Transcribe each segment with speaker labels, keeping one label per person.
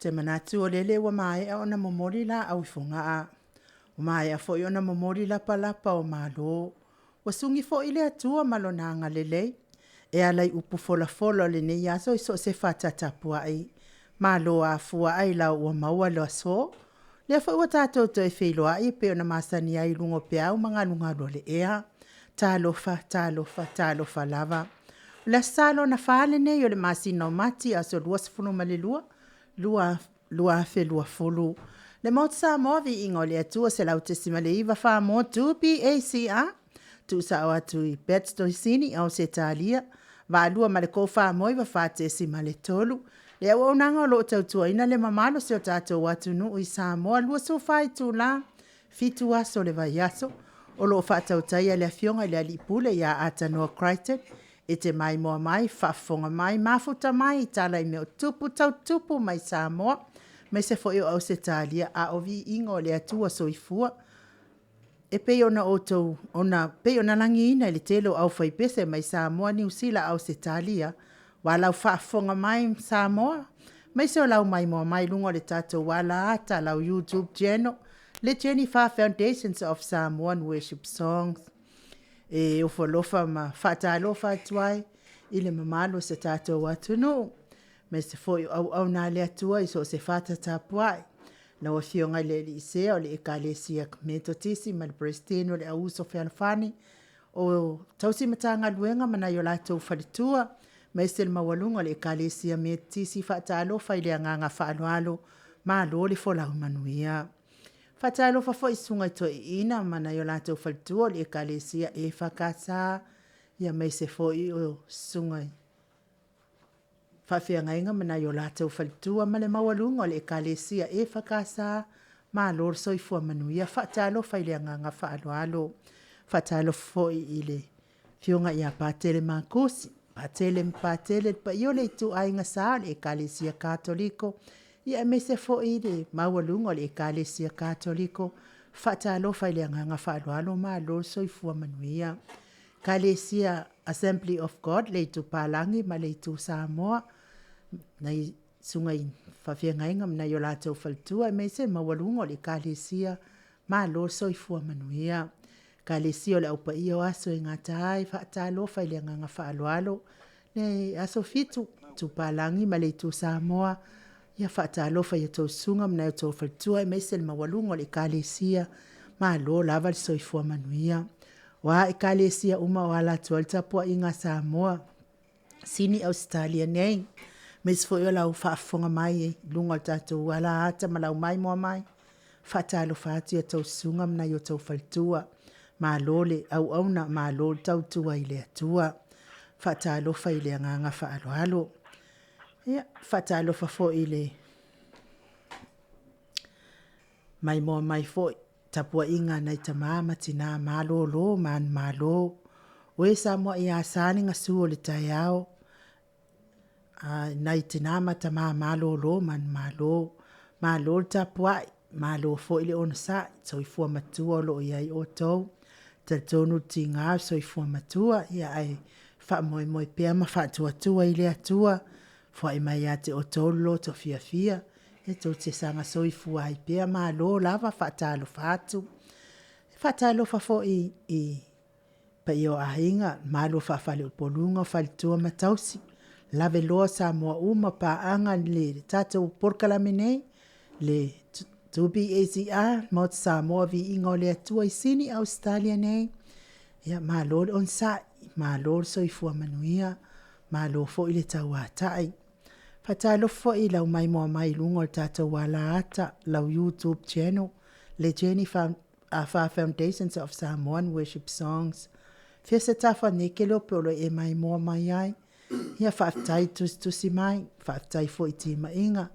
Speaker 1: Ou te manatu o lele ua maea ona momoli laau i Fogaa, ua maea foi ona momoli lapalapa o Malo, ua sugi foi le Atua ma Lona agalelei e ala i upu folafola o lenei aso i so o se fata tapuai. Malo afua ailao ua maua le aso. O lea foi ua tatou toe feiloai e pei ona masani ai i luga o peau ma galugalu o le ea. Talofa, talofa, talofa lava. O le Aso Sa lona 4 lenei o le masina o Mati aso 22, 2020. Le Maota Samoa, viiga o le Atua 100.9 Faamotu 2ACR, tuusao atu i Batsto i Sini Ausetalia, Vaalua ma le Cofamoi 4.3. Le auaunaga o lo o tautuaina le mamalu o si o tatou atunuu i Samoa, 24 itula, 7 aso o le vaiaso, o lo o faatautaia e le Afioga i le Alii Pule ia Atanoa Crichton. E te maimoa mai, faafofoga mai, mafuta mai i tala i mea o tupu tau tupu mai Samoa, aemaise foi o Ausetalia, a o viiga o le Atua Soifua. E pei ona outou, pei ona lagiina e le tele o aufaipese mai Samoa, Niu Sila, Ausetalia, aua lau faafofoga mai Samoa, aemaise o lau maimoa mai i luga o le tatou alaata, lau YouTube Channel, le Tenifa Foundation of Samoan Worship Songs. E ofo alofa ma faatalofa atu ai i le mamalu o si o tatou atunuu, aemaise foi o auauna a le Atua i so o se fata tapuai. Lau Afioga i le Alii Sea o le Ekalesia Metotisi ma le Peresetene o le Au Uso Fealofani, o tausi Matagaluega ma nai o latou faletua, aemaise le maualuga o le Ekalesia Metotisi. Faatalofa i le agaga faaaloalo, malo le folau manuia. Faatalofa foi i Susuga i Toeaiina ma nai o latou faletua o le Ekalesia EFKS, aemaise foi o Susuga i Faafeagaiga ma nai o latou faletua ma le maualuga o le Ekalesia EFKS, malo le soifua manuia. Faatalofa i le agaga faaaloalo. Faatalofa foi i le Afioga ia Patele Makusi, Patele ma Patele, le paia o le ituaiga sa o le Ekalesia Katoliko, aemaise foi le maualuga o le Ekalesia Katoliko. Faatalofa i le agaga faaaloalo, malo le soifua manuia. Ekalesia Assembly of God le Itu Palagi ma le Itu Samoa, nai susuga i faafeagaiga ma nai o latou faletua aemaise le maualuga o le Ekalesia, malo le soifua manuia. Ekalesia o le Au Paia o Aso e Gata ai, faatalofa i le agaga faaaloalo. Le Aso Fitu, Itu Palagi ma le Itu Samoa, ia faatalofa i a outou susuga ma outou faletua aemaise le maualuga o le Ekalesia, malo lava le soifua manuia. O a ekalesia uma o ala atu ai le tapuaiga a Samoa, Sini Ausetalia nei, aemaise foi o lau faafofoga mai i luga o le tatou alaata ma lau maimoa mai, faatalofa atu i a outou susuga ma nai o outou faletua, malo le auauna, malo le tautua i le Atua. Faatalofa i le agaga faaaloalo. Ia, faatalofa foi i le maimoa mai foi tapuaiga a nai tama ma tina malolo manumalo, o e sa muai asa le gasu o le taeao, nai tina ma tama malolo manumalo, malo le tapuai, malo foi le onosai, soifua matua o lo o i ai outou. E talitonu le tiga o le soifua matua, ia ae faamoemoe pea ma faatuatua i le Atua, foai mai ia te outou le loto fiafia, e tou te saga soifua ai pea, malo lava faatalofa atu. Faatalofa foi i paia o aiga, mamalu faa-faleupoluga, faletua ma tausi, lavaloa Samoa uma, paaga i le tatou polokalame nei, le 2PACR, Maota Samoa Viiga o le Atua i Sini Ausetalia nei, ia malo le onosai, malo le soifua manuia, malo foi le tauatai. Faatalofa foi i lau maimoa mai i luga o le tatou alaata, lau YouTube Channel, le Jenny Wha Foundations of Samoan Worship Songs. Fia se tafa nei ke leo pe o lo e maimoa mai ai. Ia faafetai tusitusi mai, faafetai foi i timaiga,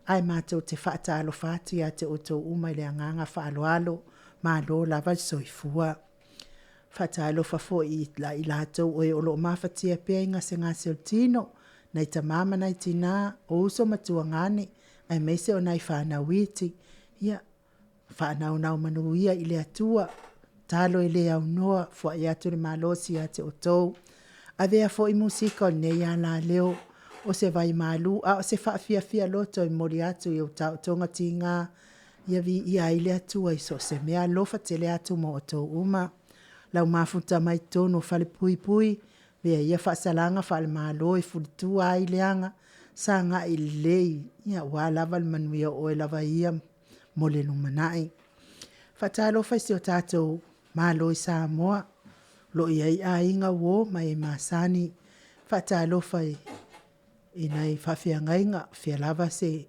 Speaker 1: ae matou te faatalofa atu ia te outou uma i le agaga faaaloalo, malo lava le soifua. Faatalofa foi ia i latou o e o lo o mafatia pea i gasegase o le tino, nai tama ma nai tina, o uso ma tuagane, aemaise o nai fanau iti, ia faanaunau ia i le Atua, tatalo e le aunoa, foai atu le malosi ia te outou. Avea foi musika o lenei alaleo o se vaimalu a o se faafiafia loto e momoli atu i ou taotoga tiga, ia viia ai le Atua i so o se mea. Alofa tele atu mo outou uma. Lau mafuta mai totonu o falepuipui, avea ia faasalaga faale-Malo e fulitua ai leaga, sagai lelei aua lava le manuia o oe lava ia mo le lumanai. Faatalofa i si o tatou Malo i Samoa, o lo o i ai aiga, uo ma e masani. Faatalofa i nai faafeagaiga, o fea lava se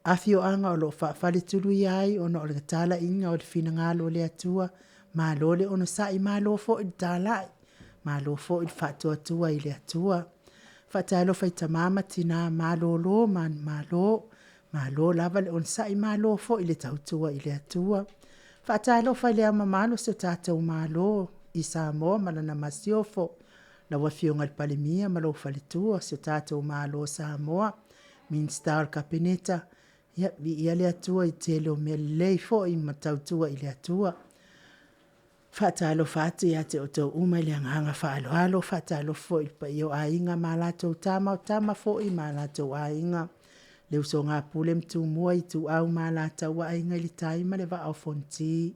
Speaker 1: afioaga o lo o faafaletuluia ai ona o le talaiina o le finagalo o le Atua, malo le onosai, malo foi le talai, malo foi le faatuatua i le Atua. Faatalofa i tama ma tina malolo manumalo, malo lava le onosai, malo foi le tautua i le Atua. Faatalofa i le Ao Mamalu o si o tatou Malo i Samoa ma lana Masiofo, lau Afioga i le Palemia ma lou faletua, si o tatou Malo o Samoa, Minisita o le Kapeneta, ia viia le Atua i le tele o mea lelei foi ma tautua i le Atua. Faatalofa atu ia te outou uma i le agaga faaaloalo, faatalofa foi i le paia o Aiga ma latou Tama, o Tama foi ma latou Aiga, le usoga a Pule ma Tumua, Ituau ma Alataua, Aiga i le Tai ma le Vaa o Fonoti,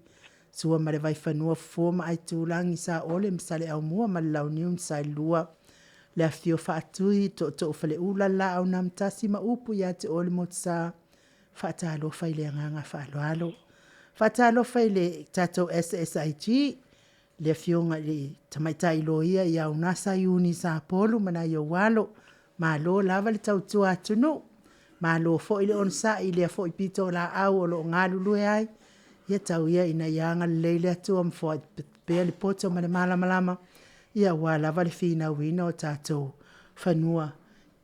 Speaker 1: Sua ma le Vaifanua, Fofo ma Aitulagi, Saole ma Saleaaumua ma le Launiu na Saelua, le afifio o Faatui, Tootoo o Faleula, le Laau na Amotasi ma upu ia te oe le Motusa, faatalofa i le agaga faaaloalo. Faatalofa i le tatou SSIG, le afioga i le Tamaitai Loia ia Unasa Iuni Sapolu ma nai ou alo, malo lava le tautua atunuu, malo foi le onosai i lea foi pitolaau o lo o galulue ai, ia tau ia ina ia agalelei le Atua ma foai pea le poto ma le malamalama, ia aua lava le finauina o tatou fanua, e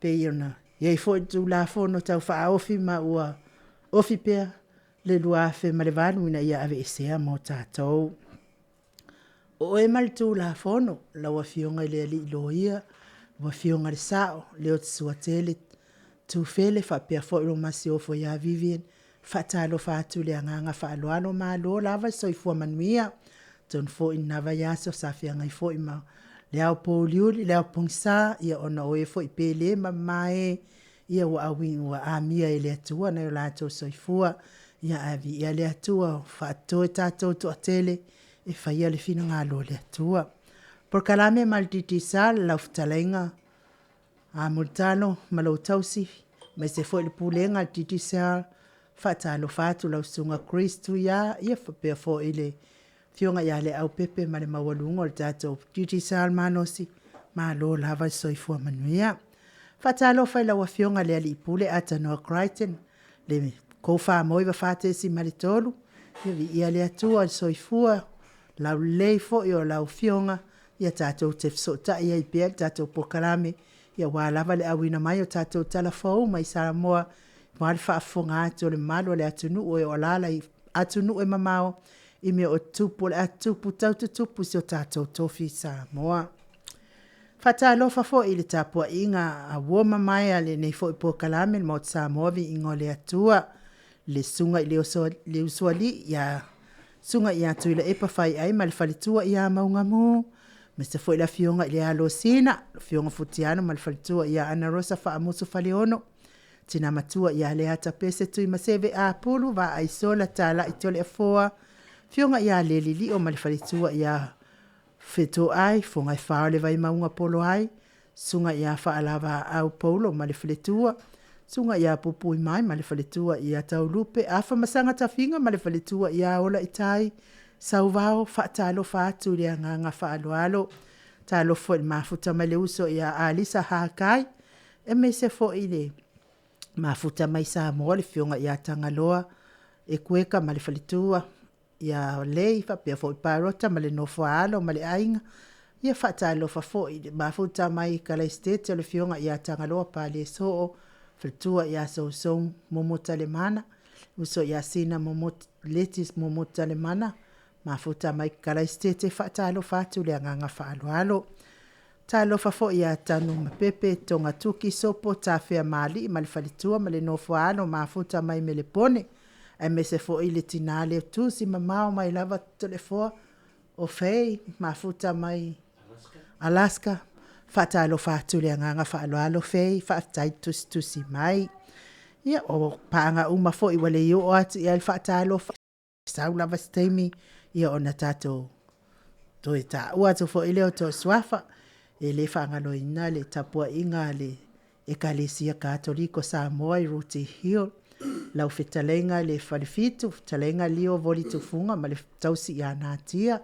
Speaker 1: pei ona i ai foi le Tulafono Tau Faaofi ma ua ofi pea le 2008 ina ia aveesea mo tatou. O oe ma le Tulafono lau Afioga i le alii Loia, lau Afioga i le Sao Liotisuatele Tu Fele faapea foi lau Masiofo ia Vivian, faatalofa atu i le agaga faaaloalo, malo lava le soifua manuia. Atonu foi o lena vaiaso sa feagai foi ma le ao pouliuli, le ao pogisa, ona o e foi pele ma mamae ua amia e le Atua nai o latou soifua. Ia ae viia le Atua ua faatotoe tatou toatele e faia le finagalo o le Atua. Polokalame ma le Digicel, lau fetalaiga Mulitalo ma lou tausi, aemaise foi le Pulega a le Digicel, faatalofa atu lau Susuga Chris Tuia faapea foi le afioga ia Leaupepe ma le maualuga o le tatou Digicel malosi, malo lava le soifua manuia. Faatalofa i lau Afioga i le Alii Pule Atanua Crichton, le 94.3, ia viia le Atua i le soifua laulelei foi o lau Afioga, ia tatou te fesootai ai pea i le tatou polokalame, aua lava le auina mai o tatou tala fou mai Samoa, aua le faafofoga atu a le mamalu o le atunuu o alaala i atunuu e mamao i mea o tutupu, o le a tutupu tau tutupu i si o tatou tofi Samoa. Faatalofa foi i le tapuaiga a uo mamae a lenei foi polokalame le Maota Samoa Viiga o le Atua, le Susuga i le Usoalii, Susuga ia Tuilaepa Faiai ma le faletua ia Maugamu, aemaise foi le afioga i le alo o Sina, afioga Futiano ma le faletua ia Anarosa Faamusu Faleolo, tina matua ia Leata Pese Tuimaseve Apulu Vaaisola Talai Toleafoa, afioga ia Leli Lio ma le faletua ia Fetoai Fogaefa o le Vaimauga Poloai, Susuga ia Faalavaau Paulo ma le faletua, Susuga ia Pupuimai ma le faletua ia Taulupe, Afamasaga Tafiga ma le faletua ia Olaitai, Sauvao, faatalofa atu i le agaga faaaloalo. Talofa foi i le mafuta mai le uso ia Alisa Hakai, aemaise foi le mafuta mai Samoa le afioga ia Tagaloa Ekueka ma le faletua ia Lei faapea foi Parota ma le nofo a alo ma le aiga. Ia faatalofa foi i le mafuta mai Kalaisitete o le afioga ia Tagaloa Palesoo, faletua ia Sousou Momotalemana, uso ia Sina Momota Leti Momotalemana, mafuta mai Kalaisitete, faatalofa atu le agaga faaaloalo. Talofa foi ia Tanumapepe Togatuki Sopo Tafeamalii ma le faletua ma le nofo a alo mafuta mai Melepone, aemaise foi le tina le tusi mamao mai lava Toleafoa o Faye mafuta mai Alaska. Faatalofa atu le agaga faaaloalo Fei, faafetai le tusitusi mai. Ia, o paaga uma foi ua le oo atu i ai le faatalofa, sau lava se taimi ia ona tatou toe taua atu foi lea o tou suafa. E le faagaloina le tapuaiga a le Ekalesia Katoliko Samoa i Rooty Hill, lau fetalaiga i le Falefitu, fetalaiga Leo Voli Tufuga ma le tausi ia Natia,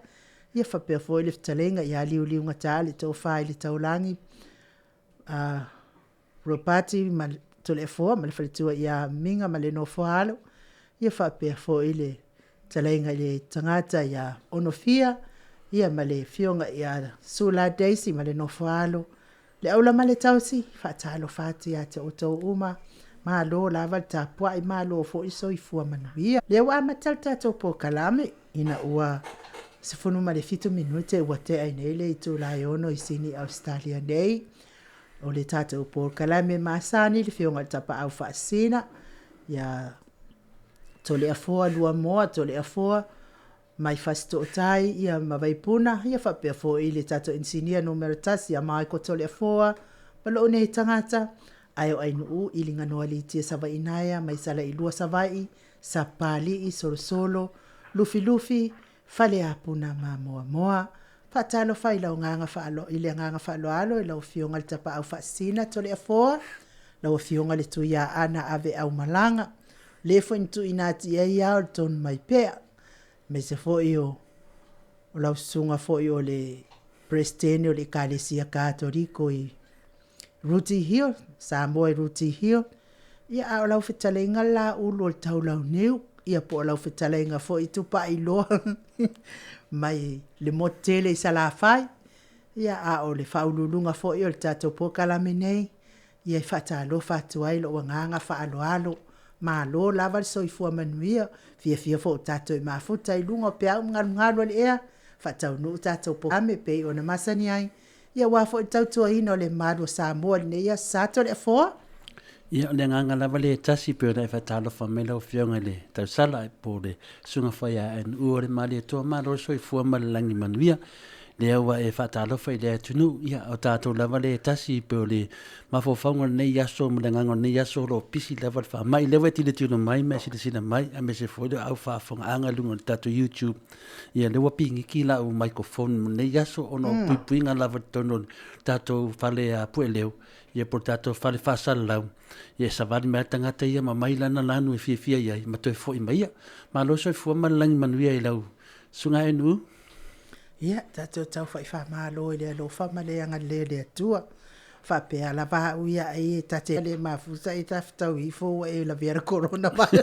Speaker 1: ia faapea foi le fetalaiga ia Liuliugata le Tofa i le Taulagi, Ropati ma Toleafoa ma le faletua ia Miga ma le nofo a alo, ia faapea foi le fetalaiga i le tagata ia Onofia, ia ma le afioga ia Sula Daisy ma le nofo a alo, le aulama le tausi, faatalofa atu ia te outou uma, malo lava le tapuai, malo foi le soifua manuia. Lea ua amata le tatou polokalame ina ua 17 minute ua tea ai nei le itula e 6 i Sini, Ausetalia nei. O le tatou polokalame masani, le Afioga i le Tapaau Faasisina ia Toleafoa Luamoa Toleafoa mai Fasitootai ia ma Vaipuna, ia faapea foi le tatou inisinia numera 1 ia Michael Toleafoa ma lou nei tagata, ae o Ainuu Iliganoa Litia Savainaea mai Salailua Savaii, Sapapalii, Solosolo, Lufilufi, Faleapuna ma Moamoa. Faatalofa i lau agaga faalo, i le agaga faaaloalo i lau Afioga i le Tapaau Faasisina Toleafoa, lau Afioga le Tuiaana Aveaumalaga, le foi na tuuina atu i ai ao le tonu mai pea, aemaise foi o lau susuga foi o le Peresetene o le Ekalesia Katoliko i Rooty Hill, Samoa i Rooty Hill, ia a o lau fetalaiga le Laulu o le Taulauniu, ia po o lau fetalaiga foi Tupailoa mai le motu tele i Salafai, ia a o le faauluuluga foi o le tatou polokalame nei, ia e faatalofa atu ai lou agaga faaaloalo. Malo lava le soifua manuia, fiafia foi ua tatou mafuta i luga o peau ma galugalu o le ea, faataunuu tatou polokalame pei ona masani ai, ia aua foi le tautuaina o le malu o Samoa i lenei Aso Sa Toleafoa.
Speaker 2: Ia, o le agaga lava lea e tasi pei ona e faatalofa mai lau Afioga i le tausala po o le Susuga foi ia ANU o le Malietoa, malo le soifua ma le lagi manuia. Lea ua e faatalofa i le atunuu, ia o tatou lava lea e tasi pei o le mafaufauga o lenei aso ma le agaga o lenei aso o lo o pisi lava le faamai. Lea ua e tilotilo mai ma e silasila mai aemaise foi le au faafofogaaga i luga o le tatou YouTube. Ia lea ua pigiki lau microphone mo lenei aso ona o puipuiga lava i totonu o le tatou fale pueleo ia po o le tatou fale faasalalau, ia e savali mai lava le tagata ia ma mai lana lanu e fiafia i ai ma toe foi mai ia. Malo le soifua ma le lagi manuia i lau Susuga NU.
Speaker 1: Ia, tatou tau faamalo i le alofa ma le agalelei o le Atua. Faapea lava au ia ai e ta te le mafuta e ta fetau ifo ua e lavea le coronavirus.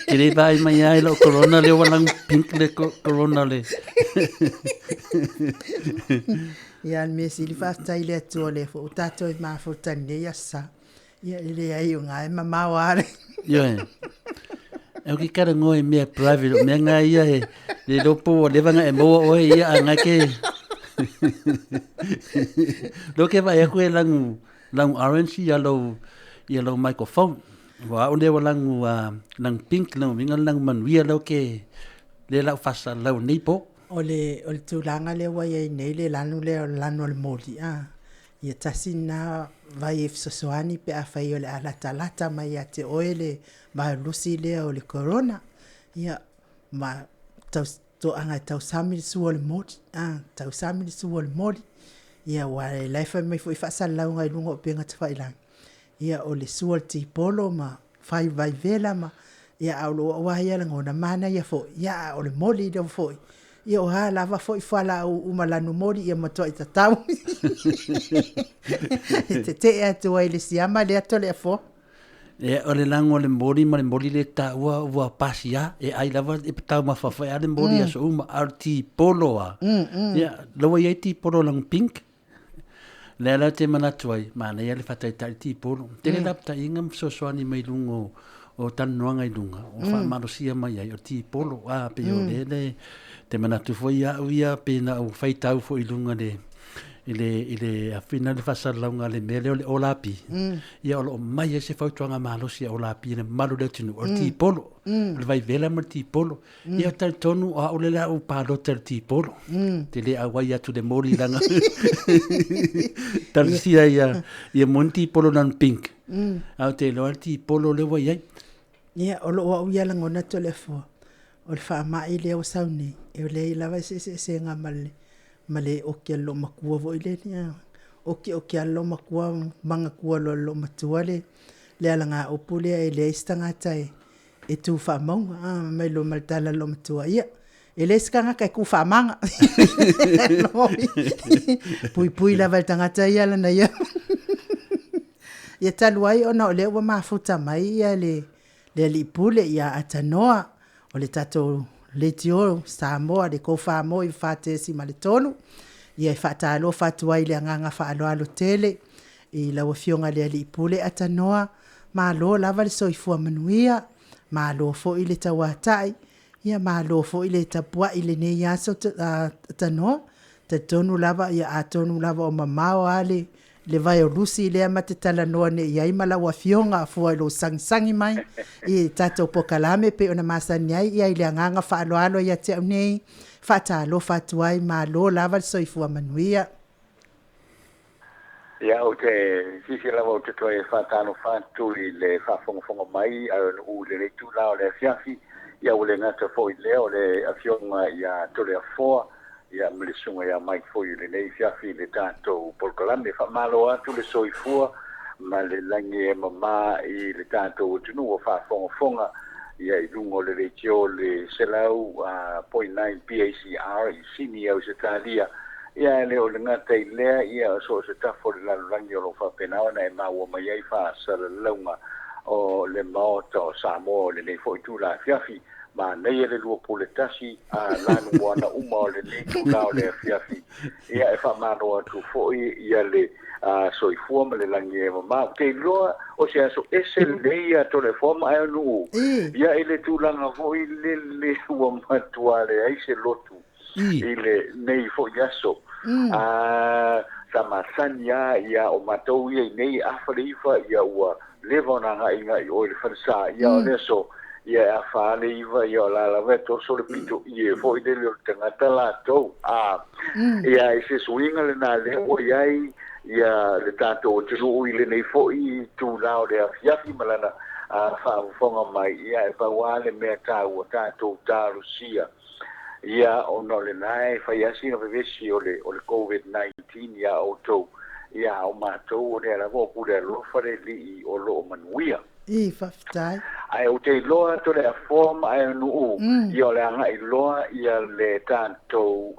Speaker 2: Ke le vaai mai ai lau corona lea ua lagu pink le corona le.
Speaker 1: Ia, le mea sili faafetai i le Atua o lea foi ua tatou i mafuta i lenei aso Sa. Ia, e leai o ngā e mamao a le.
Speaker 2: Ioe. E o ki kara ngoi mea private o mea ngā ia he le lopo o leva nga e moa oe ia a ngā ke Lo ke vai aku e langu langu orange ia lou ia lou microphone. Wa o lea langu langu pink langu winga langu manuia lau ke le lau fasa lau nei po.
Speaker 1: O le o le tulaga lea ua i ai nei le lanu lea o le lanu o le moli a ia tasi lena vai e fesoasoani pe afai o le a latalata mai ia te oe le vaelusi lea o le corona, ia ma tau toaga e tausami le sua o le moli a tausami le sua o le moli, ia aua o la e fai mai foi faasalalauga i luga o upega tafailagi, ia o le sua o le tipolo ma fai vaivela ma ia a o lou lava ia lagona manaia foi, ia a o le moli lea foi, ia o a lava foi fualaau uma lanu moli ia matuai tatau e tetee atu ai le siama lea Toleafoa.
Speaker 2: E, o le lago o le moli ma le moli le taua ua pasia e ai lava e taumafa foi a le moli aso uma a o le tipolo a ia laua i ai tipolo lagu pink lea la te manatu ai manaia le faataitai tipolo tele la pataiga ma fesoasoani mai luga o o talanoaga i luga o faamalosia mai ai o tipolo a pei o le le te manatu foi au ia pe na ou faitau foi i luga le i le i le afina le faasalalauga a le mea lea o le olapi, ia o lo o mai ai se fautuaga malosi a olapi i le mamalu o le atunuu, o le tipolo, o le vaivela ma le tipolo. Ia talitonu o au le la ou palota i le tipolo. Te le auai atu le moli langa. Talosia ia ia moni tipolo nan pink. A o te iloa le tipolo le ua i ai.
Speaker 1: Ia, o lou au ia lagona Toleafoa, o le faamai lea ua sau nei, e leai lava se eseesega ma le, ma le oki a le loomatua foi lele. Oki oki lava le loomatua, manatua loa e le loomatua le, le alagaupu lea e leai se tagata e, e tu faamauga. A, mai loa ma le tala a le loomatua, ia, e leai se tagata e tu faamaga. Puipui lava e le tagata ia lana ia. Ia talu ai ona o lea ua mafuta mai ia le le alii pule ia Atanoa o le tatou Leitio Samoa le Kofa Moi 4.3 ia e faatalofa atu ai i le agaga faaaloalo tele i lau Afioga i le Alii Pule Atanoa, malo lava le soifua manuia, malo foi le tauatai, Ia malo foi le tapuai i lenei aso Tanoa. Talitonu lava ia atonu lava o mamao a le le vae o Lucy lea ma te talanoa nei i ai ma lau afioga fua i lou sagisagi mai i tatou polokalame pei ona masani ai ia i le agaga faaaloalo ia te au nei. Faatalofa atu ai, malo lava le soifua manuia.
Speaker 3: Ia, ou te fiafia lava ou te toe faatalofa atu i le faafogafoga mai a nuu i lenei itula o le afiafi. Ia, ua le gata foi i lea o le Afioga ia Toleafoa, ia ma le Susuga ia Mike foi i lenei afiafi i le tatou polokalame. Faamalo atu le soifua ma le lagi e mama i le tatou atunuu o faafogafoga ia i luga o le leitio le 100.9 PACR i Sini, Ausetalia. Ia, e le o le gata i lea, ia, o so o se tafa o le lalolagi o lo o faapena ona e maua mai ai faasalalauga o le Maota o Samoa o lenei foi itula afiafi. Manaia le 21 a lanumoana uma o lenei itula o le afiafi. Ia, e faamalo atu foi ia le soifua ma le lagi e mama. Ou te iloa o se aso ese lenei ia Toleafoa ma Aeonuu. Ia, i le tulaga foi lele ua matua leai se lotu i lenei foi aso. A sa masani lava ia o matou ia i nei afa le iva, ia ua leva ona agai i o i le falesa, ia o le aso ia e afa le iva, ia o la lava e toso le pito ie foi lele o le tagata latou. A ia i se suiga lena lea ua i ai ia le tatou atunuu i lenei foi itula o le afiafi ma lana faafofoga mai, ia e pau lava le mea taua tatou talosia. Ia, ona o lena e fai lava sina vevesi o le, o le COVID-19 iā outou, ia, a o matou o lea lava o pule alofa le Alii o lo o manuia.
Speaker 1: I, faafetai.
Speaker 3: Ae ou te iloa atu le afoa ma aenuu, ia o le agai loa ia le tatou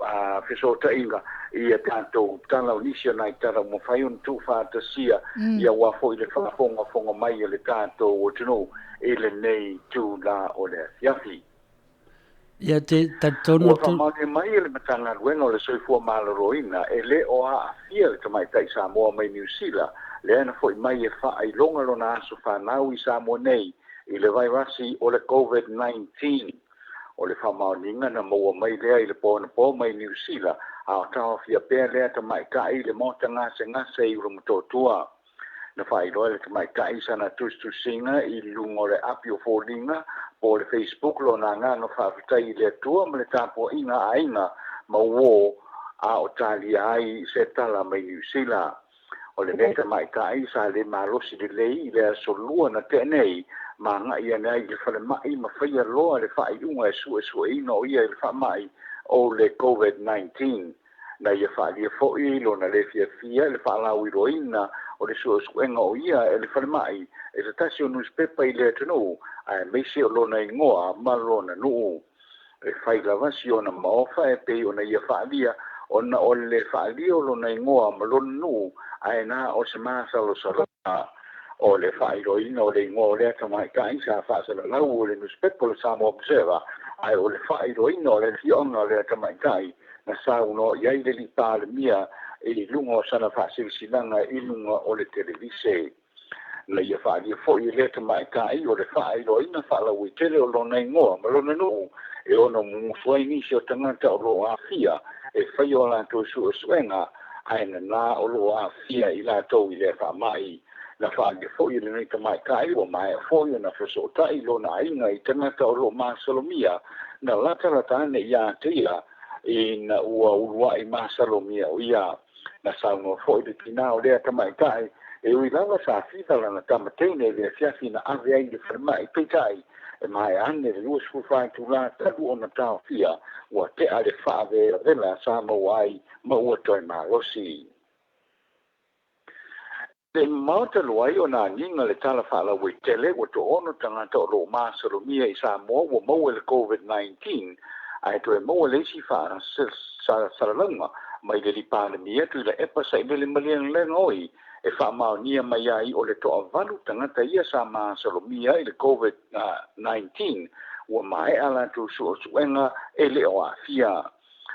Speaker 3: fesootaiga i tatou tala o nisi o nai tala ua mafai ona tuufaatasia, ia aua foi le faafogafoga mai a le tatou atunuu i lenei itula o le afiafi.
Speaker 2: Ia te talitonu
Speaker 3: Ua faamaonia mai e le Matagaluega o le Soifua Maloloina e le o aafia le tamaitai Samoa mai Niu Sila lea na foi mai e faailoga lona aso fanau i Samoa nei i le vairasi o le Covid-19. O le faamaoniga na maua mai lea i le po anapo mai Niu Sila a o taofia pea lea tamaitai i le maota gasegase i Ulumotootua. Na faailoa e le tamaitai i sana tusitusiga i luga o le api o foliga po o le Facebook lona agaga faafetai i le Atua ma le tapuaiga a aiga ma uo a o talia ai se tala mai Niu Sila. O lenei tamaitai sa le malosi lelei i le aso Lua na tea nei ma agai ane ai i le falemai ma faia loa le faaiuga e suesueina o ia i le faamai o le Covid-19. Na ia faaalia foi lona le fiafia i le faalauiloaina o le suesuega o ia e le falemai e se tasi o nusipepa i le atunuu, aemaise o lona igoa ma lona nuu. E fai lava si ona maofa e pei ona ia faaalia ona o le faaalia o lona igoa ma lona nuu, ae na o se masalosaloga. O le faailoaina o le igoa o lea tamaitai sa faasalalau e le nusipepa o le Samoa Observer, ae o le faailoaina o le afioaga o lea tamaitai na saunoa i ai le Alii Palemia i luga o sana faasilasilaga i luga o le televise. Na ia faaalia foi e lea tamaitai o le faailoaina faalauaitele o lona igoa ma lona nuu e ono mumusu ai nisi o tagata o lo o aafia e faia o latou suesuega. Ae nanā o loo aafia i latou i lea faamai. Na faaalia foi e lenei tamaitai ua maea foi ona fesootai lona aiga i tagata o loo masalomia na latalata ane ia te ia ina ua uluai masalomia o ia. Na saunoa foi le tinā o lea tamaitai e ui lava sa fiva lana tama teine i le afiafi na ave ai i le falemai, peitai e maea ane le 24 itulā talu ona taofia ua tea le faavelavela sa maua ai ma ua toe malosi. Le mamao talu ai ona agiga le tala faalauaitele ua 60 tagata o loo masalomia i Samoa ua maua i le COVID-19, ae toe maua le isi faasalalauga mai le Palemia Tuilaepa Sailele Malielegaoi e faamaonia mai ai o le 8 tagata ia sa masalomia i le COVID-19 ua maea latou suesuega e le o aafia.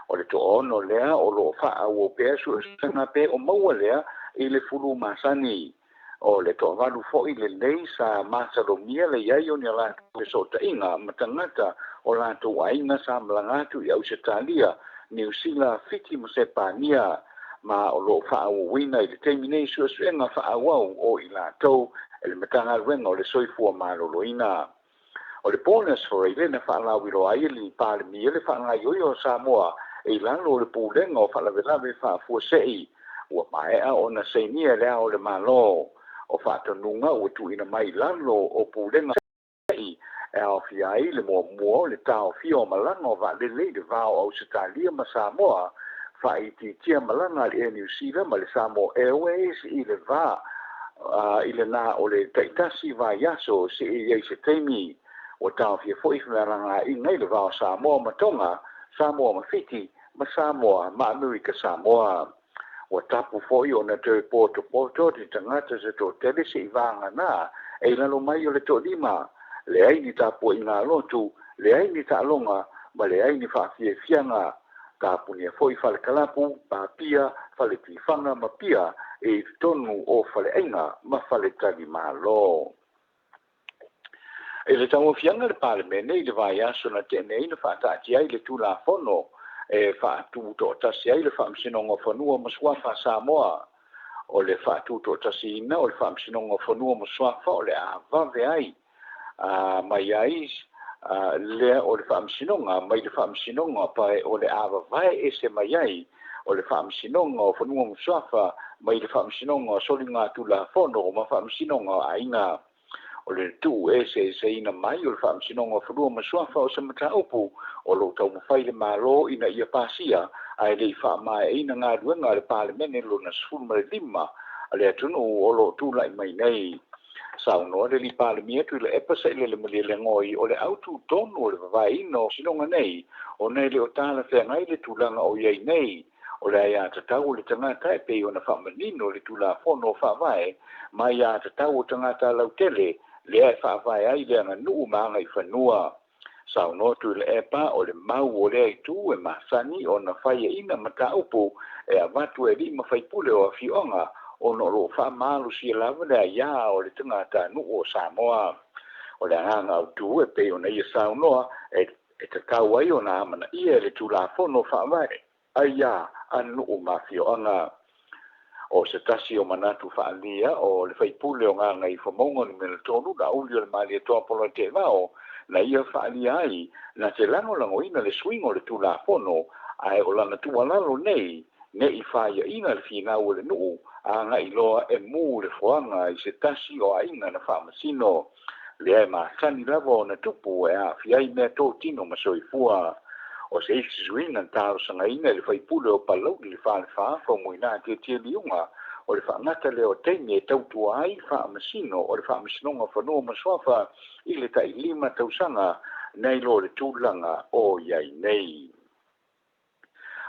Speaker 3: O le 60 lea o loo faaauau pea suesuega pe o maua lea i le fulu masani. O le 8 foi lenei sa masalomia le iai o ni latou fesootaiga ma tagata o latou aiga sa malaga atu i Ausetalia, Niu Sila, Fiti ma Sepania, ma o loo faaauauina i le taimi nei suesuega faaauau o i latou e le Matagaluega o le Soifua Maloloina. O le po le Aso Faraile na faalauiloa ai e le Palemia le faagaoioi o Samoa e i lalo o le Pulega o Faalavelave Faafuasei ua maea ona sainia le Ao o le Malo. O faatonuga ua tuuina mai i lalo o Pulega e aofia ai le muamua o le taofia o malaga o vaalele i le va o Ausetalia ma Samoa, faaitiitia malaga a le Air New Zealand ma le Samoa Airways i le va i lena o le taitasi vaiaso seia i ai se taimi. Ua taofia foi femalagaaiga i le va o Samoa ma Toga, Samoa ma Fiti, ma Samoa ma Amerika Samoa. Ua tapu foi ona toe potopoto te tagata se toatele se'i vagana e i lalo mai o le 5, leai ni tapuaiga a lotu, leai ni taaloga, ma leai ni faafiafiaga. Tapunia foi fale kalapu, papia, fale tifaga ma pia e i totonu o faleaiga ma faletalimalo. I le tauaofiaga le Palemene i le vaiaso na tea nei na faataatia ai le Tulafono e faatutoatasi ai le Faamasinoga o Fanua ma Suafa a Samoa. O le faatutoatasiina o le Faamasinoga o Fanua ma Suafa o le a vave ai mai ai lea o le Faamasinoga mai le Faamasinoga pa o le a vavae ese mai ai o le Faamasinoga o Fanua ma Suafa mai le Faamasinoga o Soligatulafono ma Faamasinoga o Aiga. O le tuu eseeseina mai o le Faamasinoga o Fanua ma Suafa o se mataupu o loo taumafai le Malo ina ia pasia ae le i faamaeaina galuega a le Palemene lona 15 a le atunuu o loo tulai mai nei. Saunoa le Palemia Tuilaepa Sailele Malielegaoi o le aututonu o le vavaeina o sinoga nei ona e le o talafeagai le tulaga o i ai nei. O le aiatatau o le tagata e pei ona faamanino le Tulafono Faavae ma aiatatau o tagata lautele lea e faavae ai le aganuu ma agaifanua. Saunoa Tuilaepa o le mau o lea itu e masani ona faiaina mataupu e avatu e alii ma faipule o afioaga ona o loo faamalosia lava le aiā o le tagatanuu o Samoa. O le agaga autū e pei ona ia saunoa e tatau ai ona amanaia e le Tulafono Faavae aiā a nuu ma afioaga. O se tasi o manatu faaalia o le faipule o Gagaifomauga Nu.3 Laauli o le Malietoa Polataivao na ia faaalia ai na te lagolagoina le suiga o le Tulafono, ae o lana tuualalo nei ne i faiaina le finau o le nuu agai loa e mu le foaga i se tasi o aiga na faamasino lea e masani lava ona tupu e aafia ai meatotino ma soifua. O se isi suiga na talosagaina e le faipule o Palauli le Falefa Faumuina Tietie Liuga o le faagata lea o taimi e tautua ai faamasino o le Faamasinoga o Fanua ma Suafa i le tai 5 tausaga nei lo le tulaga o i ai nei.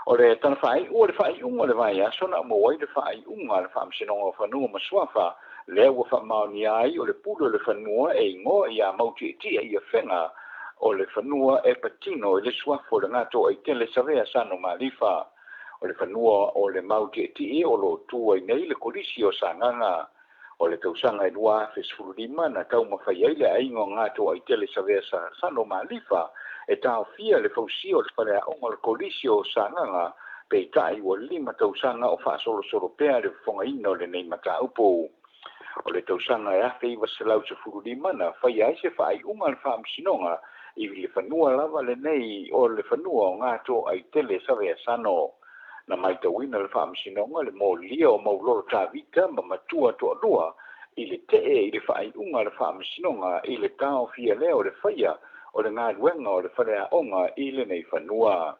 Speaker 3: O le tala faaiu o le faaiuga o le vaiaso na maua ai le faaiuga a le Faamasinoga o Fanua ma Suafa lea ua faamaonia ai o le pule o le fanua e igoa ia Mautietie i Afega o le fanua e patino i le suafa o le Gatoaitele Savea Sano Malifa. O le fanua o le Mautietie o loo tu ai nei le Kolisi o Sagaga. O le tausaga e 2015 na taumafai ai le aiga o Gatoaitele Savea Sano Malifa e taofia le fausia o le faleaoga o le Kolisi o Sagaga Peitai ua 5 tausaga o faasolosolo pea le fofogaina o lenei mataupu. O le tausaga e 1915 na faia ai se faaiuga a le Faamasinoga i le fanua lava lenei o le fanua o Gatoaitele Saveasano. Na maitauina le Faamasinoga le molia o maulolo Tavita ma matua toalua i le tee i le faaiuga a le Faamasinoga i le taofia lea o le faia o le galuega o le faleaoga i lenei fanua.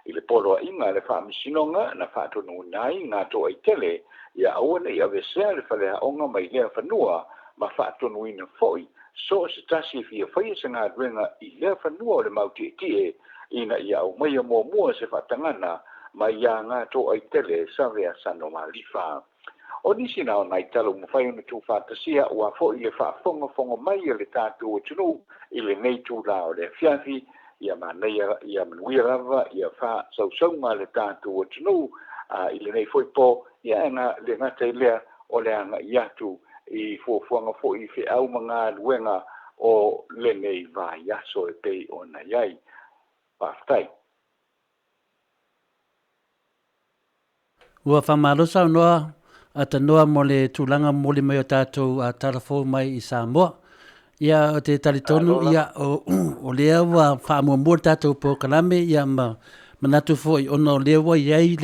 Speaker 3: I le poloaiga a le Faamasinoga na faatonuina ai Gatoaitele ia aua nei avesea le faleaoga mai lea fanua ma faatonuina foi so o se tasi e fia faia se galuega i lea fanua o le mautietie ina ia aumaia muamua se faatagana mai iā Gatoaitele Saveasano Malifa. O nisi na o nai tala ua mafai ona tuufaatasia aua foi le faafogafoga mai a le tatou atunuu i lenei itulā o le afiafi. Ia manaia, ia manuia lava ia faasausauga a le tatou atunuu i lenei foi po, ia e le gata i lea o le agai atu i fuafuaga foi i feau ma galuega o lenei vaiaso e pei ona i ai. Faafetai.
Speaker 2: Ua faamalo saunoa Atanoa mo le tulaga momoli mai o tatou tala fou mai i Samoa. Ia o te talitonu ia o lea ua faamuamua le tatou polokalame ia ma manatu foi ona o lea ua i ai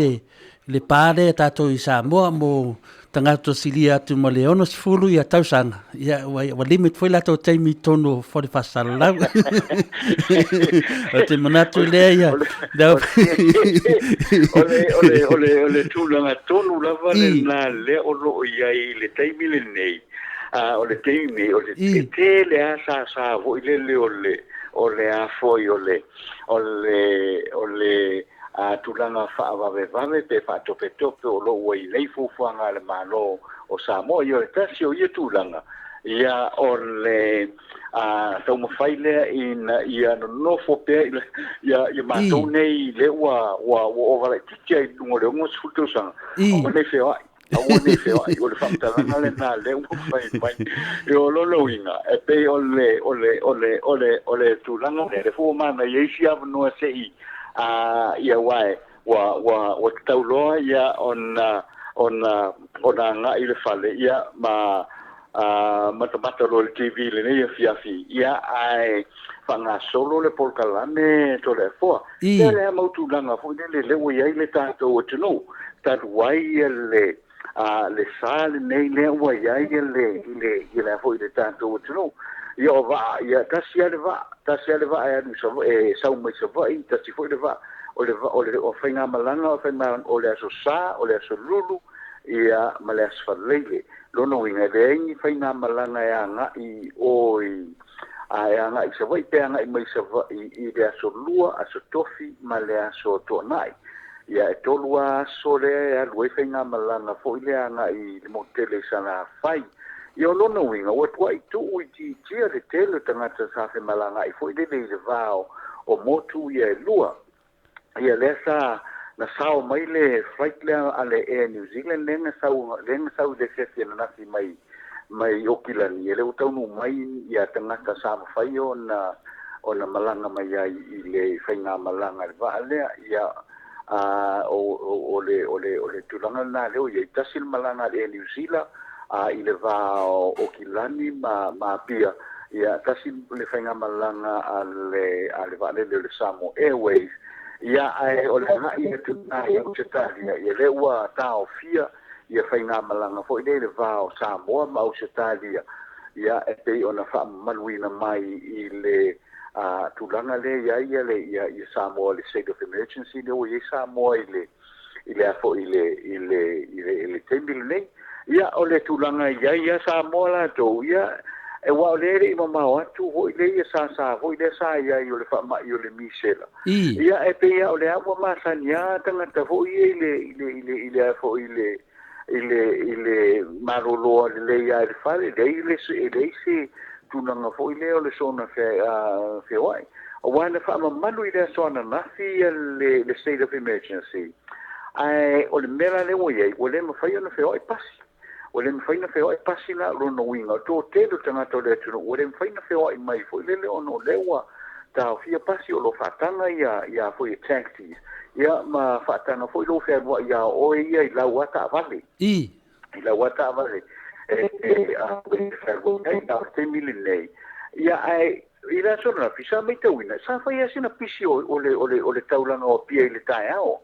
Speaker 2: le pa lea tatou i Samoa mo tagata silia atu ma le 60 ia tausaga, ia ua limit foi latou taimi i totonu o fale faasalalau. O te manatu lea ia
Speaker 3: O le tulaga tonu lava lena lea o loo i ai i le taimi lenei. O le taimi o le tele a sa foi lele o le a foi o le tulaga faavavevave pe faatopetope o loo ua i nei fuafuaga a le Malo o Samoa. Ia o le tasi o ia tulaga ia o le taumafai lea ina ia nonofo pea ia matou nei le ua ova laitiiti ai i luga o le 60 tausaga, aua nei feoai, aua nei feoai. O le faamatalaga lena lea ua fai mai. E o lona uiga e pei o le tulaga lea le fua manaia isi avanoa sei ia uae ua tatau loa ia ona agai le fale ia ma matamata loa le TV lenei afiafi, ia ae faagasolo le polokalame Toleafoa. Lea le mau tulaga foi lele lea ua i ai le tatou atunuu talu ai le sa lenei lea ua i ai le foi le tatou atunuu. Ia o vaa, ia tasi lava le vaa, tasi lava le vaa e alu e sau mai Savaii, tasi foi le vaa o le o faigamalaga o le aso Sa, o le aso Lulu ia ma le aso Faraile. Lona uiga e leai ni faigamalaga e agai o i a e agai Savaii pe agai mai Savaii i le aso Lua, aso Tofi ma le aso Toonai. Ia e 3 aso lea e alu ai faigamalaga foi lea agai i le motu tele i Salafai. Ia o lona uiga ua tuai tuu itiitia le tele o tagata sa femalagaai foi lele i le va o motu ia e lua. Ia lea sa na sao mai le flight lea a le Air New Zealand lea na sau i le afiafi ananafi mai Okilani, e le ua taunuu mai ia tagata sa mafai ona malaga mai ai i le faigamalaga le vaa lea. Ia o le tulaga lena lea ua i ai tasi le malaga a le Air New Zealand i le va o Okilani ma Apia, ia tasi le faigamalaga a le vaalele o le Samoa Airways. Ia ae o le agai atu lena i Ausetalia, ia lea ua taofia ia faigamalaga foi lea i le va o Samoa ma Ausetalia, ia e pei ona faamamaluina mai i le tulaga lea i ai ia le ia Samoa, le state of emergency lea ua i ai Samoa i le a foi i le taimi lenei. Ia o le tulaga i ai ia Samoa latou ia e ua o lea e le i mamao atu foi le ia sa foi lea sa i ai o le faamai o le misela. Ia e pei o le ua masani a tagata foi i le a foi i le malolo lelei a i le fale, leai se tulaga foi lea o le soona feoai. Aua na faamamalu i le aso ananafi ia le state of emergency, ae o le mea la lea ua i ai ua le mafai ona feoai pasi, ua le mafai ona feoai pasi la. Lona uiga o toatele o tagata o le atunuu ua le mafai ona feoai mai foi lele ona o lea ua taofia pasi, o lo o faataga ia foi taxis. Ia ma faataga foi lou fealuai iā oe ia i lau a taavale. I lau a taavale e e a e fealuai ai a o le taimi lenei. Ia ae i le aso ananafi sa matauina sa fai lava sina pisi o o le o le o le taulaga o Apia i le taeao.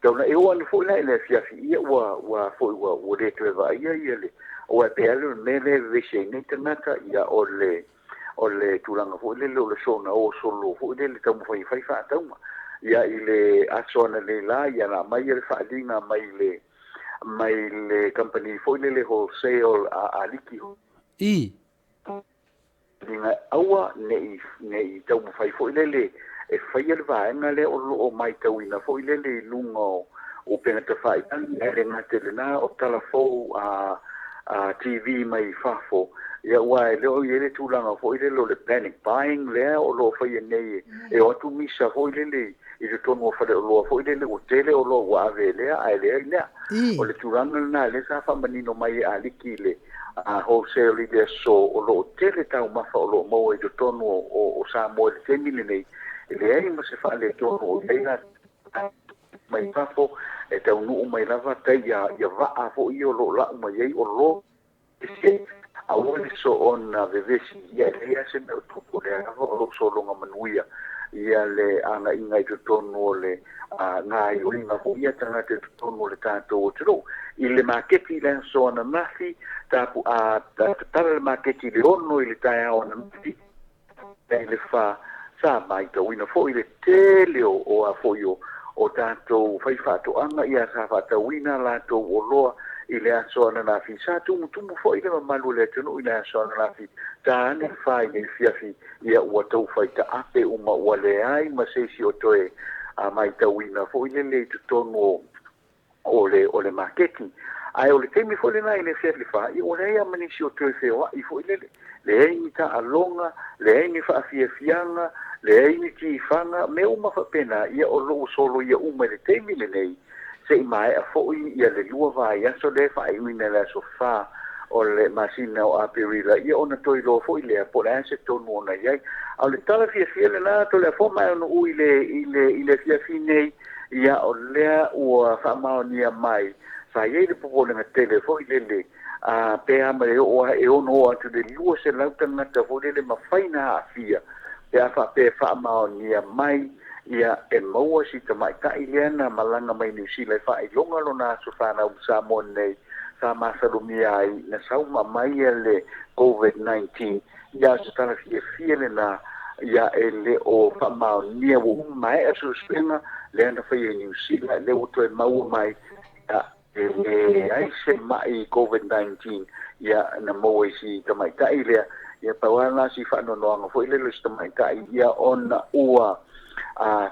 Speaker 3: Taula e oo ane foi la i le afiafi ia ua ua foi ua ua le toe vaaia ia le aua e pei lava lea o le mea lea e vevesi ai nei tagata ia o le o le tulaga foi lele o le soona o solo foi lele taumafai e fai faatauga. Ia i le aso ananei la ia na aumai le faaaliga mai le mai le kamupani foi lele wholesale a aliki Liga aua ne i taumafai foi lele e faia le vaega lea o lo o matauina foi lele i luga o upega tafailagi, ae le gata i lena o tala fou a TV mai fafo, ia aua e le o i ai le tulaga foi lele o le panic buying lea o lo o faia nei e o atu misa foi lele i totonu o faleoloa foi lele ua tele oloa ua ave e lea ae leai lea. O le tulaga lena lea sa faamanino mai e Aliki i le wholesale i le aso o lo o tele taumafa o lo o maua i totonu o Samoa i le taimi lenei, e leai ma se faaletonu o i ai la mai fafo e taunuu mai lava tai ia vaa foi ia o lo o lau mai ai oloa aua le soona vevesi ia e leai lava se mea o tupu, o lea lava o lo o sologa manuia ia le agaiga i totonu o le gaoioiga foi ia tagata i totonu o le tatou atunuu. I le maketi i le aso ananafi, tapu, a tatala le maketi i le 6 i le taeao ananafi, i le 4, sa matauina foi le tele o a foi o tatou faifaatoaga ia sa faatauina latou oloa i le aso ananafi. Sa tumutumu foi le mamalu o le atunuu i le aso ananafi, ta ane le 4 i le afiafi, ia ua tau fai taape uma, ua leai ma se isi o toe matauina foi lele i totonu o le maketi. Ae o le taimi foi lena i le afiafi 4, ia ua leai lava ma nisi o toe feoai foi lele, leai ni taaloga, leai ni faafiafiaga, leai ni tifaga, mea uma faapena, ia o lo o soloia uma i le taimi lenei, se i maea foi ia le 2 vaiaso lea e faaiuina i le aso 4 o le masina o Aperila, ia ona toe iloa foi lea po o le a se tonu ona i ai. A o le tala fiafia lena Toleafoa ma e ono ui i le afiafi nei, ia o lea ua faamaonia mai, sa i ai le popolega tele foi lele, pe a ma e oo e ono oo atu i le 200 tagata foi lele mafai na aafia, pe a faapea e faamaonia mai, ia e maua si tamaitai lea na malaga mai Niu Sila e faailoga lona aso fanau ma Samoa nei, sa masalomia ai na sauma mai le COVID-19, ia se tala fiafia lena, ia e le o faamaonia ua uma maea suesuega lea na faia i Niu Sila, lea ua toe maua mai, ia e leai se mai COVID-19 ia na maua i si tamaitai lea, ia pau lava lena si faanoanoaga foi lele o si tamaitai, ia ona ua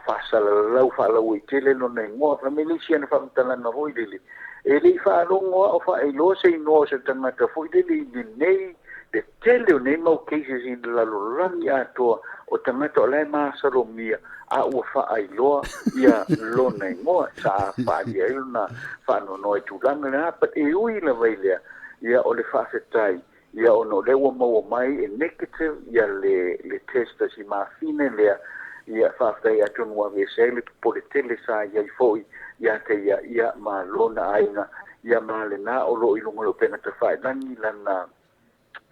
Speaker 3: faasalalau faalauaitele lona igoa. Fai mai le isi ana faamatalaga foi lele, e le i faalogo lava o faailoa se igoa o se tagata foi lele i lenei le tele o nei mau cases i le lalolagi atoa o tagata o la e masalomia a ua faailoa ia lona igoa, sa faaalia ai lona faanoanoa i tulaga lena. But e ui lava i lea, ia o le faafetai, ia ona o lea ua maua mai e negative ia le test a si mafine lea, ia faafetai atonu ua aveese ai le popole tele sa i ai foi ia te ia, ia ma lona aiga, ia ma lena o lo o i luga o le upega tafailagi lana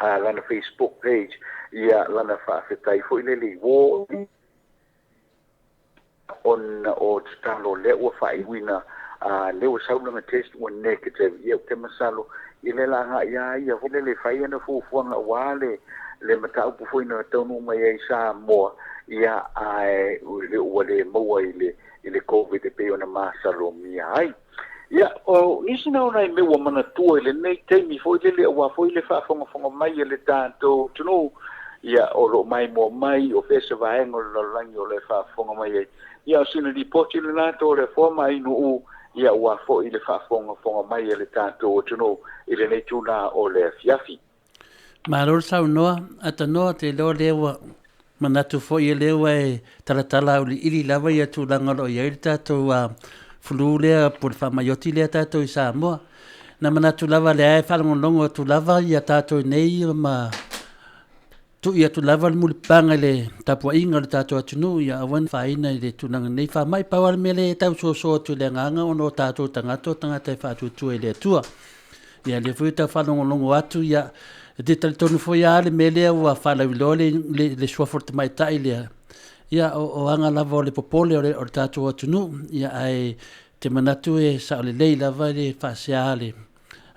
Speaker 3: lana Facebook page, ia lana faafetai foi lele i uō ona o tatalo lea ua faaiuina, lea ua sau lana test ua negative, ia ou te masalo i le laga ia ia foi lele fai ana fuafuaga aua le mataupu foi na taunuu mai ai Samoa, ia ae ua le maua i le COVID e pei ona masalomia ai. Ia, o nisi na ona i mea ua manatua i lenei taimi foi lele aua foi le faafogafoga mai e le tatou atunuu, ia o lo o maimoa mai o fea se vaega o le lalolagi o le faafofoga mai ai. Ia o sina lipoti lena Toleafoa ma Ainuu, ia ua foi le faafogafoga mai e le tatou atunuu i lenei tulaga o le afiafi.
Speaker 2: Malo le saunoa, atanoa te iloa lea ua manatu foi e lea ua e talatala auliili lava ia tulaga o lo o i ai le tatou flu lea po o le faamaioti lea tatou i Samoa. Na manatu lava lea e faalogologo atu lava ia tatou nei ma Tui atu lava le mulipapaga i le tapuaiga o le tatou atunuu, ia aua ne faaina i le tulaga nei faamai. Pau lava le mea lea e tau soso atu i le agaga ona o tatou tagata o tagata e faatuatua i le Atua. Ia lea foi e tau faalogologo atu, ia e te talitonu foi lava le mea lea ua faalauiloa le, le, le suafa o le tamaitai lea, ia o, o aga lava o le popole o le, o le tatou atunuu, ia ae te manatu e sao lelei lava le faasea a le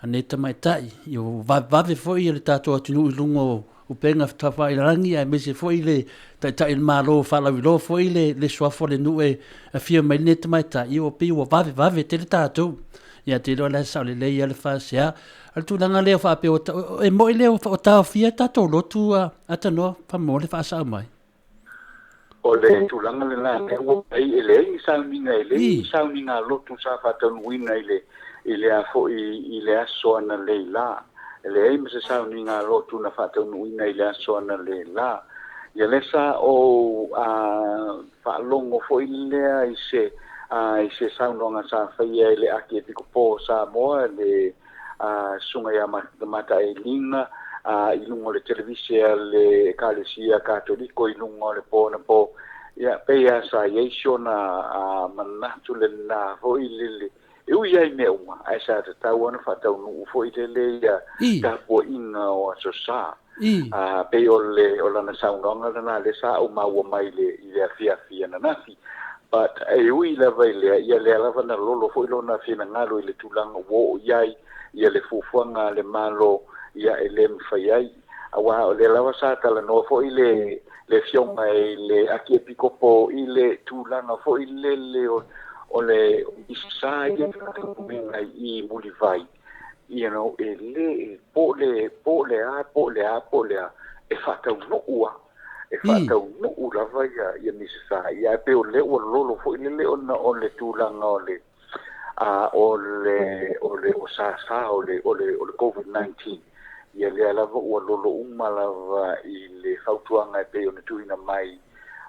Speaker 2: a nei tamaitai, ia ua vavevave foi le tatou atunuu i luga o upega tafailalagi aemaise foi le Taitai o le Malo faalauiloa foi le, le suafa o le nuu e afio mai lenei tamaitai, ia ua pei ua vavevave tele tatou. Ia te iloa la e sao lelei lava le faasea. A o le tulaga lea faapea ua, e moi lea ua taofia tatou lotu a Tanoa faamolemole faasao mai.
Speaker 3: O le tulaga lena lea ua i ai, e leai ni sauniga, e leai ni sauniga lotu sa faataunuuina i le i le a foi i le aso analeila. E leai ma se sauniga lotu na faataunuuina i le aso analeila. Ia lea sa ou a faalogo foi lea i se a i se saunoaga sa faia e le Akiepikopo o Samoa le a Susuga ia Mataeliga a i luga o le televise a le Ekalesia Katoliko i luga o le po anapo, ia pei lava sa i ai si ona a manatu lena foi lele e ui lava i mea uma, ae sa tatau lava ona faataunuu foi lele ia tapuaiga o Aso Sa. A pei o le o lana saunoaga lena lea sa ou maua mai i le afiafi ananafi. But e ui lava i lea, ia lea lava na lolo foi lona finagalo i le tulaga ua oo i ai ia le fuafuaga a le Malo, ia e le mafai ai. Aua o lea lava sa talanoa foi le le Afioga i le Akiepikopo i le tulaga foi lele o le sa ia faataunuuina i Mulivai, you know, e le po le po le a po le a po le a e faataunuu lava, e faataunuu lava ia ia misa sa ia, ae pei o lea ua lolo foi lele ona o le tulaga o le a o le o le o sasa o le o le o le COVID-19. Ia lea lava ua lolo uma lava i le fautuaga e pei ona tuuina mai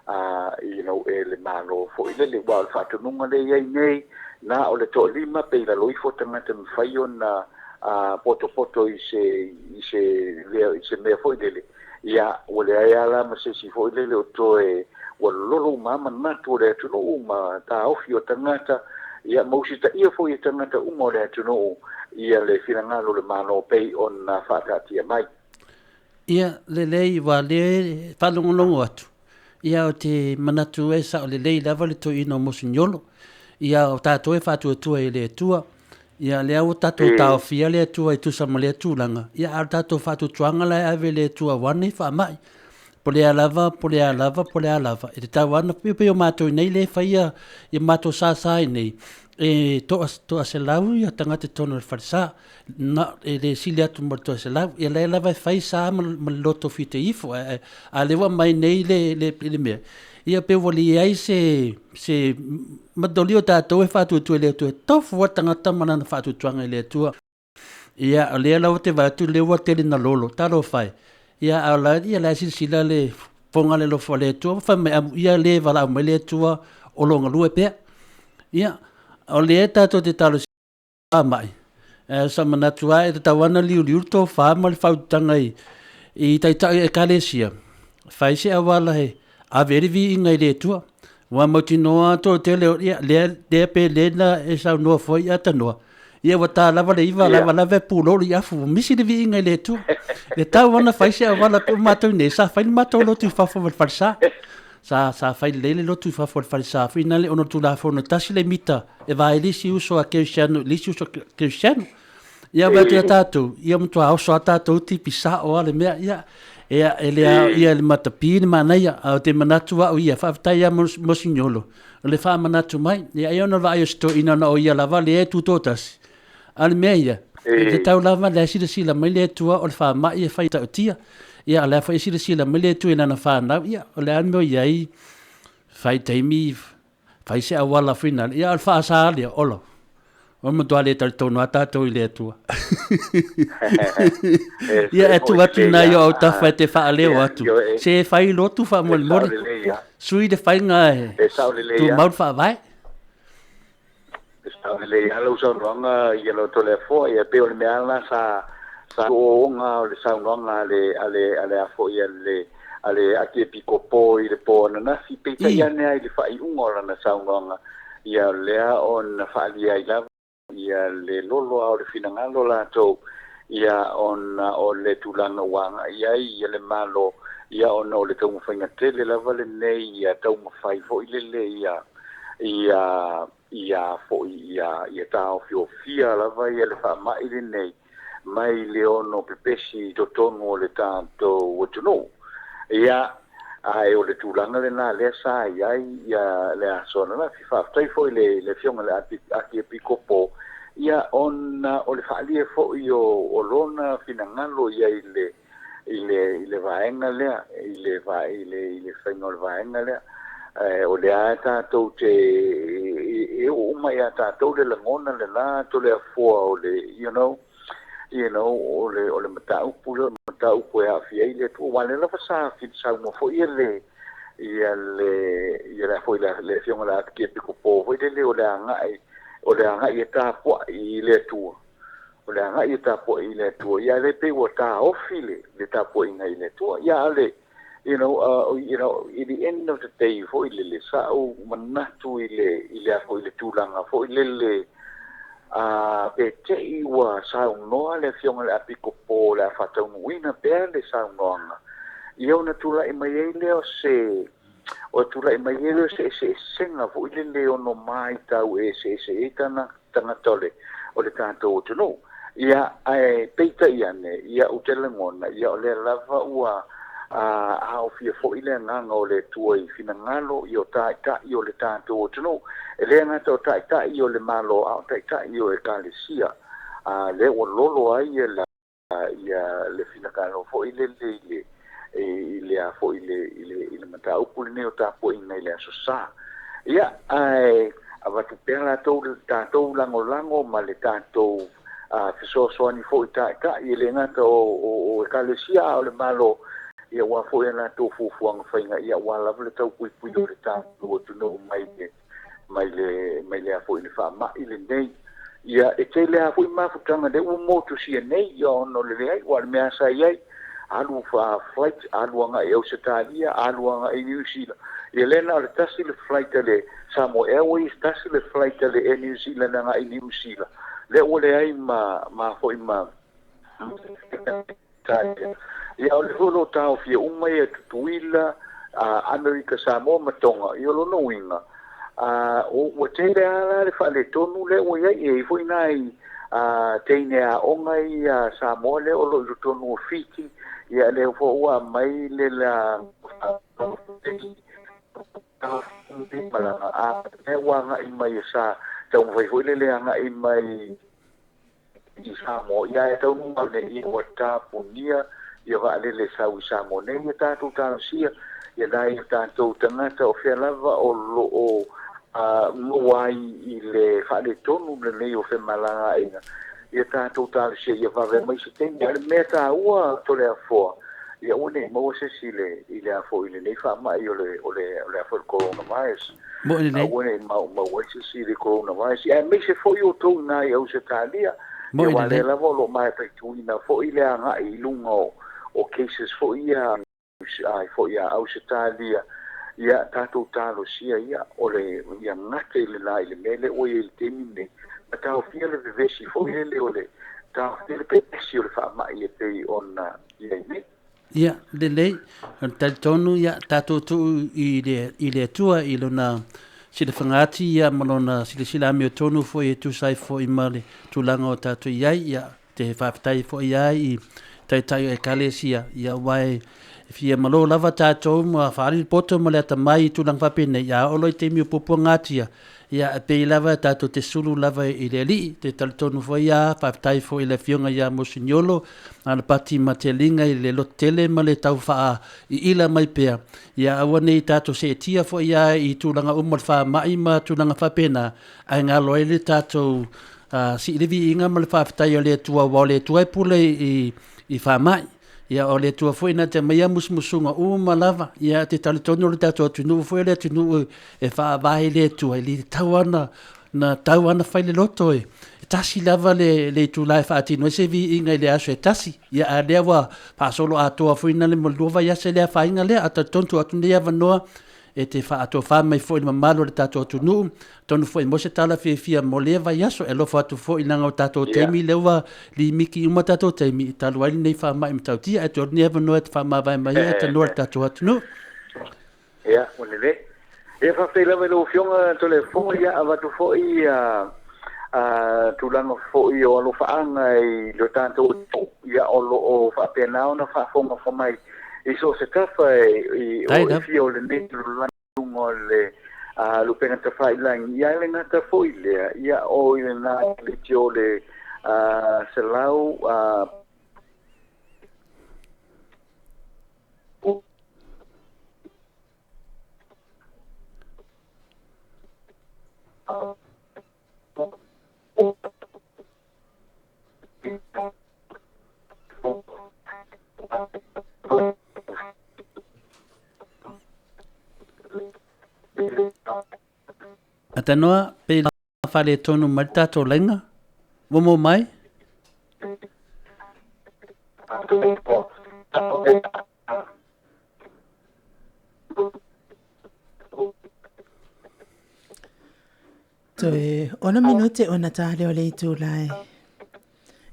Speaker 3: a you know, e le Malo foi lele, aua o le faatonuga lea e i ai nei, na o le toalima pe i lalo ifo tagata e mafai ona a potopoto i se i se i se mea foi lele, ia ua leai lava la ma se isi foi lele o toe ua lolo uma lava manatu o le atunuu ma taofi o tagata, ia ma usitaia foi e tagata uma o le atunuu ia le finagalo o le Malo pei ona faataatia mai.
Speaker 2: Ia, lelei, ua le faalogologo atu, ia ou te manatu e sao lelei lava le toeaina o Moseniolo. Ia o tatou e faatuatua i le Atua. Ia lea ua tatou taofia le Atua e tusa ma lea tulaga, ia a o le tatou faatuatuaga la e ave i le Atua aua nei faamai. Po le a lava, po le a lava, po le a lava, e tatau lava ona pei o matou nei lea e faia ia matou sasa i nei, e toa, toaselau ia tagata i totonu o le falesa. Na, e le sili atu mo le toaselau. Ia lea lava e fai sa ma, ma le loto fite ifo, a, a lea ua aumai nei le, le, le mea, ia pe ua leai se, se matoli o tatou e faatuatua i le Atua, e tofu lava le tagata ma lana faatuatuaga i le Atua. Ia, o lea la ua te vaai atu lea ua tele na lolo, talofa e. Ia, a o la, ia la e silasila le fofoga le alofa o le Atua, ma fai mai, amuia le valaau mai le Atua o lo o galue pea. Ia, o lea tatou te talosia mai. Ae sa manatu lava e tatau lava ona liuliu le tofa ma le faautautaga i, i taitai o ekalesia, fai se auala e ave ai le viiga i le Atua. Ua mautinoa lava toatele o, ia, lea, lea pe le na e saunoa foi ia tanoa, ia ua ta lava le iva lava lava e pulou le afu, ua misi le viiga i le Atua. E tatau lava ona fai se auala pe o matou nei, sa fai le matou lotu i fafo ma le falesa. Sa, sa fai lelei le lotu i fafo o le falesa foi na le ona o le Tulafono e tasi le mita e vae le isi uso a Kerisiano i le isi uso a Kerisiano. Ia vaai atu ia tatou, ia matua oso lava tatou tipi sao lava le mea. Ia, ia e le ao ia le matapi le manaia, ae ou te manatu au ia, faafetai lava Mosignolo o le faamanatu mai. Ia ai ona o le vaai o si toeaina ona o ia lava lea e tutoatasi. A o le mea ia, e tatau lava la e silasila mai le Atua o le faamai e fai ta'utia. Ia, o la foi e silasila mai le Atua i lana fanau, ia, o le a le mea o i ai, fai taimi, fai se auala foi nale, ia, o le faasa lea, ola, o le matua le talitonu lava tatou i le Atua. Ia, e tuu atu i ina i o autafa e te faaleo atu, se fai lotu faamolemole, sui le faiga e tumau le faavae.
Speaker 3: E sao lelei lava lau saunoaga ia Toleafoa, ia pei o le mea lava lena sa Ooooga o le saunoaga a le a le a le a foi a le a le Akiepikopo i le po ananafi, peitai ane ai le faaiuga o lana saunoaga, ia lea ona faaalia ai lava ia le lolo lava o le finagalo latou, ia ona o le tulaga ua agai ai ia le Malo, ia ona o le taumafaiga tele lava lenei ia taumafai foi lele ia ia ia foi ia ia taofiofia lava ia le faamai lenei mai le ono pepesi i totonu o le tatou atunuu. Ia, ae o le tulaga lena lea sa i ai ia le aso ananafi. Faafetai foi i le Afioga i le Akiepikopo, ia ona o le faaalia foi o lona finagalo ia i le i le i le vaega lea i le i le i le faiga o le vaega lea. O lea tatou te e oo uma ia tatou le lagona lena Toleafoa o le you know o le mataupu lea, o le mataupu e aafia ai le Atua. Aua o lea lava sa saunoa foi le ia le ia le foi le le Afioga i le Akiepikopo foi lele, o le agai o le agai e tapuai i le Atua, o le agai e tapuai i le Atua. Ia le pei ua taofi le tapuaiga i le Atua. Ia le i the end of the day foi lele, sa ou manatu i le foi le tulaga foi lele, a pe te i ua saunoa le Afioga i le Apikopo o le a faataunuuina pea le saunoaga, ia ona tulai mai ai lea o se o tulai mai ai lea o se eseesega foi lele ono matau eseese ai tagata o le tatou atunuu. Ia, ae peitai ane, ia ou te lagona, ia o lea lava ua aofia foi le agaga o le Atua i finagalo i o taitai o le tatou atunuu. E le gata o taitai o le Malo, a o taitai o ekalesia. Lea ua lolo ai ia le finagalo foi lele i le a foi i le mataupu lenei o tapuaiga i le Aso Sa. Ia, ae avatu pea latou tatou lagolago ma le tatou fesoasoani foi i taitai, e le gata o ekalesia a o le Malo, ia aua foi a latou fuafuaga faiga, ia aua lava le taupuipui o le tatou atunuu mai le mai le foi le faamai lenei. Ia e tele lava foi mafutaga lea ua motusia nei, ia ona o le leai, aua o le mea sa i ai, alu flight, alu agai i Ausetalia, alu agai i Niu Sila. Ia lea na o le tasi le flight a le Samoa Airways, tasi le flight a le Air New Zealand agai i Niu Sila. Lea ua leai ma ma foi ma ia o le foi o lo o taofia uma ia Tutuila, Amerika Samoa ma Tonga. Ia o lona uiga, ua tele lava la le faaletonu lea ua i ai. E i ai foi nai teine aoga ia Samoa lea o lo o i totonu o Fiti, ia lea foi ua aumai le la malaga a ua agai mai sa taumafai foi lele agai mai i Samoa, ia e taunuu mai nei ua tapunia ia vaalele sau i Samoa nei. Ia tatou talosia ia nai o tatou tagata o fea lava o lo o maua ai i le faaletonu lenei o femalagaaiga, ia tatou talosia ia vave mai se taimi. A o le mea taua Toleafoa, ia aua ne i maua se isi i le a foi i lenei faamai o le o le o le a foi le coronavirus.
Speaker 2: Mo'i lelei.
Speaker 3: Aua ne i maua ai se isi i le coronavirus, aemaise foi outou i ina i Ausetalia.
Speaker 2: Mo'i
Speaker 3: Ia aua o
Speaker 2: lelei.
Speaker 3: lea lava o lo o mataituina foi le agai i luga o cases foi ia ai foi a Ausetalia. Ia tatou talosia ia o le ia gate i le la i le mea lea ua i ai i le taimi lenei, ma taofia le vevesi foi lele o le taofia le pepesi o le faamai e pei ona i ai nei.
Speaker 2: Ia, lelei, o le talitonu, ia, tatou tuu i le, i le Atua i lona silafaga ati, ia, ma lona silasila amiotonu foi e tusa ai foi ma le tulaga o tatou i ai. Ia, te faafetai foi lava i Taitai o Ekalesia, ia, aua e fia malo lava tatou ma faaali le poto ma le atamai i tulaga faapenei, ia, a oo loa i taimi o puapuaga atia, ia, e pei lava tatou te sulu lava i le Alii. Te talitonu foi lava, faafetai foi i le Afioga ia Moseniolo Alapati Mateliga i le lototele ma le tau faaiila mai pea, ia aua ne i tatou seetia foi lava i tulaga uma o le faamai ma tulaga faapena, ae galo ai le tatou sii le viiga ma le faafetai a le Atua, aua o le Atua e pule i faamai. Ia, o le Atua foi na te aumaia musumusuga uma lava. Ia, te talitonu o le tatou atunuu foi o le atunuu e faavae i le Atua, e le tatau lava ona tau lava ona fai le loto e tasi lava le le itula e faatino ai se viiga i le aso e tasi, ia a lea ua faasolo atoa foi na le mo le 2 vaiaso i le afaina lea. Ae talitonu tuu atu lenei avanoa e te faatofā mai foi i le mamalu o le tatou atunuu, atonu foi mo se tala fiafia mo lea vaiaso. E alofa atu foi leaga o tatou taimi lea ua limiti uma tatou taimi talu ai lenei faamai matautia, ae tuu atu lenei avanoa e te faamavae mai ai e tanoa le tatou atunuu.
Speaker 3: Ia, ua lelei. Ia, faafetai lava i lau Afioga Toleafoa, ia avatu foi ia tulaga foi o alofaaga i lo tatou atunuu, ia o lo o faapena ona faafogafoga mai i so o se tafa i o e fia o lenei lalolagi i luga o le lupega tafailagi, ia ae le gata foi i lea, ia o i lena leitio le 100
Speaker 2: Atanoa pe faaletonu mai le tatou laina. Ua maua mai?
Speaker 1: Toe ono minute ona tā leo le itu lai.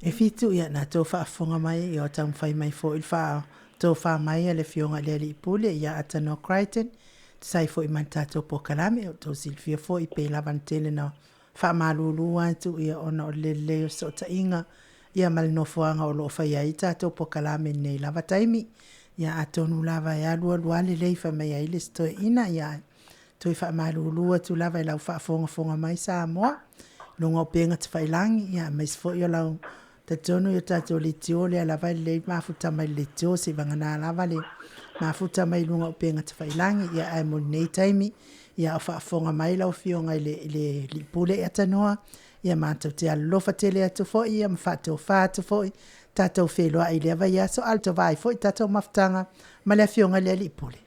Speaker 1: E fitu ia na tō faafofoga mai ia o taumafai mai foi le faa tofā mai a le Afioga i le Alii Pule ia Atanoa Crichton, tusa ai foi ma le tatou polokalame. O tou silafia foi pei lava ona tele na faamalulu atu ia ona o le le lelei o fesootaiga ia ma le nofoaga o lo o faia ai tatou polokalame i lenei lava taimi. Ia atonu lava e alualu lava lelei fai mai ai le isi toeaina, ia toe faamalulu atu lava i lau faafogafoga mai Samoa, i luga o upega tafailagi, ia aemaise foi o lau talitonu i o tatou leitio lea lava e lelei mafuta mai le leitio seivagana lava le mafuta mai luga o upega tafailagi. Ia ae mo lenei taimi, ia o faafofoga mai lau Afioga i le Alii Pule Atanoa, ia matou te alolofa tele atu foi ia ma faatofa atu foi, tatou feiloai i lea vaiaso, a o le vaai foi i tatou mafutaga ma le Afioga i le Alii Pule.